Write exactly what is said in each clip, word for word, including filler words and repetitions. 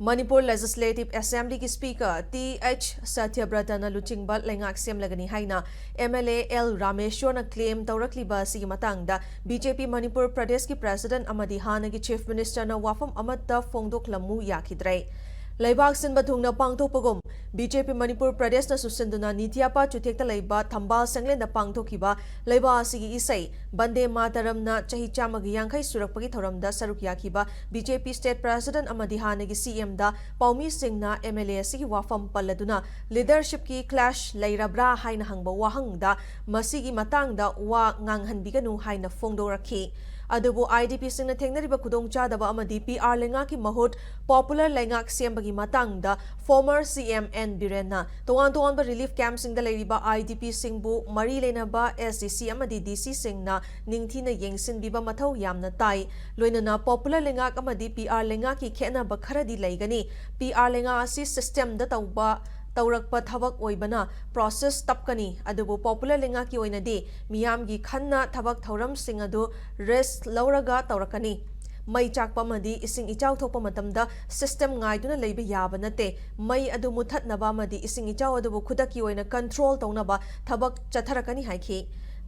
Manipur legislative ꯑꯦꯁꯦꯝꯕ꯭ꯂꯤꯒꯤ speaker T H ꯁꯇ꯭ꯌꯕ꯭ꯔꯇꯅ ꯂꯨꯆꯤꯡꯕ ꯂꯩꯉꯥꯛ ꯁꯦꯝꯂꯒꯅꯤ ꯍꯥꯏꯅ ꯑꯦꯝ ꯑꯦꯜ ꯑꯦ ꯑꯦꯜ ꯔꯥꯃꯦꯁ꯭ꯋꯔꯅ ꯀ꯭ꯂꯦꯝ ꯇꯧꯔꯛꯂꯤꯕ ꯑꯁꯤꯒꯤ ꯃꯇꯥꯡꯗ ꯕꯤ ꯖꯦ ꯄꯤ ꯃꯅꯤꯄꯨꯔ ꯄ꯭ꯔꯗꯦꯁꯀꯤ ꯄ꯭ꯔꯦꯁꯤꯗꯦꯟꯠ ꯑꯃꯗꯤ ꯍꯥꯟꯅꯒꯤ ꯆꯤꯐ ꯃꯤꯅꯤꯁꯇꯔꯅ ꯋꯥꯐꯝ ꯑꯃꯠꯇ ꯐꯣꯡꯗꯣꯛꯂꯝꯃꯨ ꯌꯥꯈꯤꯗ꯭ꯔꯦ꯫ ꯂꯩꯕꯥꯛ ꯁꯤꯟꯕ ꯊꯨꯡꯅ ꯄꯥꯡꯊꯣꯛꯄꯒꯨꯝ ꯕꯤ ꯖꯦ ꯄꯤ ꯃꯅꯤꯄꯨꯔ ꯄ꯭ꯔꯗꯦꯁꯅꯁꯨ ꯁꯤꯟꯗꯨꯅ ꯅꯤꯇꯤꯌꯥꯄꯥ ꯆꯨꯊꯦꯛꯇ ꯂꯩꯕ ꯊꯝꯕꯥꯜ ꯁꯪꯂꯦꯟꯗ ꯄꯥꯡꯊꯣꯛꯈꯤꯕ ꯂꯩꯕꯥꯛ ꯑꯁꯤꯒꯤ ꯏꯁꯩ ꯕꯟꯗꯦ ꯃꯥꯇꯔꯝꯅ ꯆꯍꯤ ꯆꯥꯝꯃꯒꯤ ꯌꯥꯡꯈꯩ ꯁꯨꯔꯛꯄꯒꯤ ꯊꯧꯔꯝꯗ ꯁꯔꯨꯛ ꯌꯥꯈꯤꯕ ꯕꯤ ꯖꯦ ꯄꯤ ꯁ꯭ꯇꯦꯠ ꯄ꯭ꯔꯦꯁꯤꯗꯦꯟꯠ ꯑꯃꯗꯤ ꯍꯥꯟꯅꯒꯤ ꯁꯤ ꯑꯦꯝꯗ ꯄꯥꯎꯃꯤꯁꯤꯡꯅ ꯑꯦꯝ ꯑꯦꯜ ꯑꯦ ꯑꯁꯤꯒꯤ ꯋꯥꯐꯝ ꯄꯜꯂꯗꯨꯅ ꯂꯤꯗꯔꯁꯤꯞꯀꯤ ꯀ꯭ꯂꯥꯁ ꯂꯩꯔꯕ꯭ꯔꯥ ꯍꯥꯏꯅ ꯍꯪꯕ ꯋꯥꯍꯪꯗ ꯃꯁꯤꯒꯤ ꯃꯇꯥꯡꯗ ꯋꯥ ꯉꯥꯡꯍꯟꯕꯤꯒꯅꯨ ꯍꯥꯏꯅ ꯐꯣꯡꯗꯣꯔꯛꯈꯤ꯫ ꯑꯗꯨꯕꯨ ꯑꯥꯏ ꯗꯤ ꯄꯤꯁꯤꯡꯅ ꯊꯦꯡꯅꯔꯤꯕ ꯈꯨꯗꯣꯡꯆꯥꯗꯕ ꯑꯃꯗꯤ ꯄꯤ ꯑꯥꯔ ꯂꯩꯉꯥꯛꯀꯤ ꯃꯍꯨꯠ ꯄꯣꯄꯨꯂꯔ ꯂꯩꯉꯥꯛ ꯁꯦꯝꯕꯒꯤ ꯃꯇꯥꯡꯗ ꯐꯣꯔꯃꯔ ꯁꯤ ꯑꯦꯝ ꯑꯦꯟ ꯕꯤꯔꯦꯟꯅ ꯇꯣꯉꯥꯟ ꯇꯣꯉꯥꯟꯕ ꯔꯤꯂꯤꯐ ꯀꯦꯝꯞꯁꯤꯡꯗ ꯂꯩꯔꯤꯕ ꯑꯥꯏ ꯗꯤ ꯄꯤꯁꯤꯡꯕꯨ ꯃꯔꯤ ꯂꯩꯅꯕ ꯑꯦꯁ ꯗꯤ ꯁꯤ ꯑꯃꯗꯤ ꯗꯤ ꯁꯤꯁꯤꯡꯅ ꯅꯤꯡꯊꯤꯅ ꯌꯦꯡꯁꯤꯟꯕꯤꯕ ꯃꯊꯧ ꯌꯥꯝꯅ ꯇꯥꯏ꯫ ꯂꯣꯏꯅꯅ ꯄꯣꯄꯨꯂꯔ ꯂꯩꯉꯥꯛ ꯑꯃꯗꯤ ꯄꯤ ꯑꯥꯔ ꯂꯩꯉꯥꯛꯀꯤ ꯈꯦꯠꯅꯕ ꯈꯔꯗꯤ ꯂꯩꯒꯅꯤ꯫ ꯄꯤ ꯑꯥꯔ ꯂꯩꯉꯥꯛ ꯑꯁꯤ ꯁꯤꯁꯇꯦꯝꯗ ꯇꯧꯕ, ꯇꯧꯔꯛꯄ ꯊꯕꯛ ꯑꯣꯏꯕꯅ ꯄ꯭ꯔꯣꯁꯦꯁ ꯇꯞꯀꯅꯤ꯫ ꯑꯗꯨꯕꯨ ꯄꯣꯄꯨꯂꯔ ꯂꯩꯉꯥꯛꯀꯤ ꯑꯣꯏꯅꯗꯤ ꯃꯤꯌꯥꯝꯒꯤ ꯈꯟꯅ ꯊꯕꯛ ꯊꯧꯔꯝꯁꯤꯡ ꯑꯗꯨ ꯔꯤꯁ꯭ꯛ ꯂꯧꯔꯒ ꯇꯧꯔꯛꯀꯅꯤ꯫ ꯃꯩ ꯆꯥꯛꯄ ꯑꯃꯗꯤ ꯏꯁꯤꯡ ꯏꯆꯥꯎ ꯊꯣꯛꯄ ꯃꯇꯝꯗ ꯁꯤꯁꯇꯦꯝ ꯉꯥꯏꯗꯨꯅ ꯂꯩꯕ ꯌꯥꯕ ꯅꯠꯇꯦ꯫ ꯃꯩ ꯑꯗꯨ ꯃꯨꯊꯠꯅꯕ ꯑꯃꯗꯤ ꯏꯁꯤꯡ ꯏꯆꯥꯎ ꯑꯗꯨꯕꯨ ꯈꯨꯗꯛꯀꯤ ꯑꯣꯏꯅ ꯀꯟꯇ꯭ꯔꯣꯜ ꯇꯧꯅꯕ ꯊꯕꯛ ꯆꯠꯊꯔꯛꯀꯅꯤ ꯍꯥꯏꯈꯤ꯫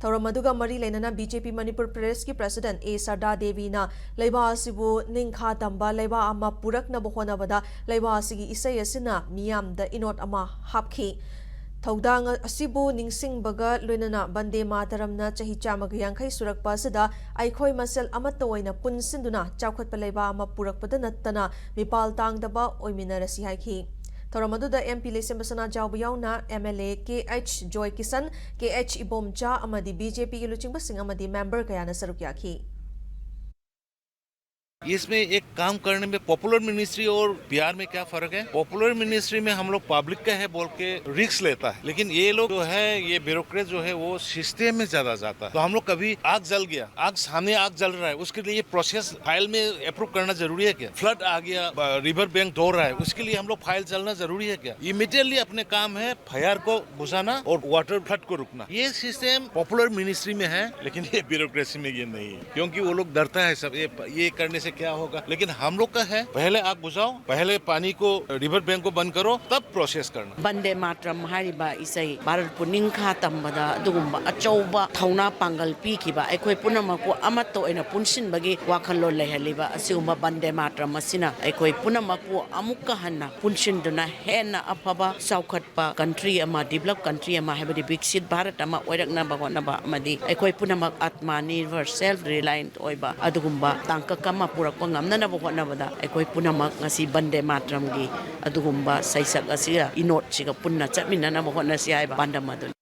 ꯊꯧꯔꯝ ꯑꯗꯨꯒ ꯃꯔꯤ ꯂꯩꯅꯅ ꯕꯤ ꯖꯦ ꯄꯤ ꯃꯅꯤꯄꯨꯔ ꯄ꯭ꯔꯗꯦꯁꯀꯤ ꯄ꯭ꯔꯦꯁꯤꯗꯦꯟꯠ ꯑꯦ ꯁꯔꯗꯥ ꯗꯦꯕꯤꯅ ꯂꯩꯕꯥꯛ ꯑꯁꯤꯕꯨ ꯅꯤꯡꯈꯥ ꯇꯝꯕ ꯂꯩꯕꯥꯛ ꯑꯃ ꯄꯨꯔꯛꯅꯕ ꯍꯣꯠꯅꯕꯗ ꯂꯩꯕꯥꯛ ꯑꯁꯤꯒꯤ ꯏꯁꯩ ꯑꯁꯤꯅ ꯃꯤꯌꯥꯝꯗ ꯏꯅꯣꯠ ꯑꯃ ꯍꯥꯞꯈꯤ꯫ ꯊꯧꯗꯥꯡ ꯑꯁꯤꯕꯨ ꯅꯤꯡꯁꯤꯡꯕꯒ ꯂꯣꯏꯅꯅ ꯕꯟꯗꯦ ꯃꯥꯇꯔꯝꯅ ꯆꯍꯤ ꯆꯥꯝꯃꯒ ꯌꯥꯡꯈꯩ ꯁꯨꯔꯛꯄ ꯑꯁꯤꯗ ꯑꯩꯈꯣꯏ ꯃꯁꯦꯜ ꯑꯃꯠꯇ ꯑꯣꯏꯅ ꯄꯨꯟꯁꯤꯟꯗꯨꯅ ꯆꯥꯎꯈꯠꯄ ꯂꯩꯕꯥꯛ ꯑꯃ ꯄꯨꯔꯛꯄꯗ ꯅꯠꯇꯅ ꯃꯤꯄꯥꯜ ꯇꯥꯡꯗꯕ ꯑꯣꯏꯃꯤꯟꯅꯔꯁꯤ ꯍꯥꯏꯈꯤ꯫ ꯊꯧꯔꯝ ꯑꯗꯨꯗ ꯑꯦꯝ ꯄꯤ ꯂꯩꯁꯦꯝꯕ ꯁꯅꯥꯖꯥꯎꯕ ꯌꯥꯎꯅ M L A K H Joy Kishan, K H Ibomcha ꯑꯃꯗꯤ ꯕꯤ ꯖꯦ ꯄꯤꯒꯤ ꯂꯨꯆꯤꯡꯕꯁꯤꯡ ꯑꯃꯗꯤ ꯃꯦꯝꯕꯔ ꯀꯌꯥꯅ ꯁꯔꯨꯛ ꯌꯥꯈꯤ꯫ इसमें एक काम करने में पॉपुलर मिनिस्ट्री और पी आर में क्या फर्क है? पॉपुलर मिनिस्ट्री में हम लोग पब्लिक का है बोल के रिस्क लेता है, लेकिन ये लोग जो है, ये ब्यूरोक्रेट जो है, वो सिस्टम में ज्यादा जाता है। तो हम लोग कभी आग जल गया, आग सामने आग जल रहा है, उसके लिए प्रोसेस फाइल में अप्रूव करना जरूरी है क्या? फ्लड आ गया, रिवर बैंक दौड़ रहा है, उसके लिए हम लोग फाइल चलना जरूरी है क्या? इमीडिएटली अपने काम है फायर को बुझाना और वाटर फ्लड को रुकना। ये सिस्टम पॉपुलर मिनिस्ट्री में है, लेकिन ये ब्यूरोक्रेसी में ये नहीं है, क्योंकि वो लोग डरता है सब, ये ये करने से क्या होगा, लेकिन हम लोग का है, पहले आग बुझाओ, पहले पानी को, रिवर बैंक को बंद करो, तब प्रोसेस करना। ꯕꯟꯗꯦ ꯃꯥꯇ꯭ꯔꯝ ꯍꯥꯏꯔꯤꯕ ꯏꯁꯩ ꯚꯥꯔꯠꯄꯨ ꯅꯤꯡꯈꯥ ꯇꯝꯕꯗ ꯑꯗꯨꯒꯨꯝꯕ ꯑꯆꯧꯕ ꯊꯧꯅꯥ ꯄꯥꯡꯒꯜ ꯄꯤꯈꯤꯕ, ꯑꯩꯈꯣꯏ ꯄꯨꯝꯅꯃꯛꯄꯨ ꯑꯃꯠꯇ ꯑꯣꯏꯅ ꯄꯨꯟꯁꯤꯟꯕꯒꯤ ꯋꯥꯈꯜꯂꯣꯟ ꯂꯩꯍꯜꯂꯤꯕ ꯑꯁꯤꯒꯨꯝꯕ ꯕꯟꯗꯦ ꯃꯥꯇ꯭ꯔꯝ ꯑꯁꯤꯅ ꯑꯩꯈꯣꯏ ꯄꯨꯝꯅꯃꯛꯄꯨ ꯑꯃꯨꯛꯀ ꯍꯟꯅ ꯄꯨꯟꯁꯤꯟꯗꯨꯅ ꯍꯦꯟꯅ ꯑꯐꯕ ꯆꯥꯎꯈꯠꯄ ꯀꯟꯇ꯭ꯔꯤ ꯑꯃ, ꯗꯤꯕꯂꯞ ꯀꯟꯇ꯭ꯔꯤ ꯑꯃ, ꯍꯥꯏꯕꯗꯤ ꯕꯤꯛꯁꯤꯠ ꯚꯥꯔꯠ ꯑꯃ ꯑꯣꯏꯔꯛꯅꯕ ꯍꯣꯠꯅꯕ ꯑꯃꯗꯤ ꯑꯩꯈꯣꯏ ꯄꯨꯝꯅꯃꯛ ꯑꯥꯠꯃꯥ ꯅꯤꯔꯚꯔ, ꯁꯦꯜꯐ ꯔꯤꯂꯥꯌꯦꯟꯠ ꯑꯣꯏꯕ ꯑꯗꯨꯒꯨꯝꯕ ꯇꯥꯡꯀꯛ ꯑꯃ ꯄꯨꯔꯛꯄ ꯉꯝꯅꯅꯕ ꯍꯣꯠꯅꯕꯗ ꯑꯩꯈꯣꯏ ꯄꯨꯝꯅꯃꯛ ꯉꯁꯤ ꯕꯟꯗꯦ ꯃꯥꯇ꯭ꯔꯝꯒꯤ ꯑꯗꯨꯒꯨꯝꯕ ꯁꯩꯁꯛ ꯑꯁꯤꯒ ꯏꯅꯣꯠꯁꯤꯒ ꯄꯨꯟꯅ ꯆꯠꯃꯤꯟꯅꯅꯕ ꯍꯣꯠꯅꯁꯤ ꯍꯥꯏꯕ ꯄꯥꯟꯗꯝ ꯑꯗꯨꯅꯤ꯫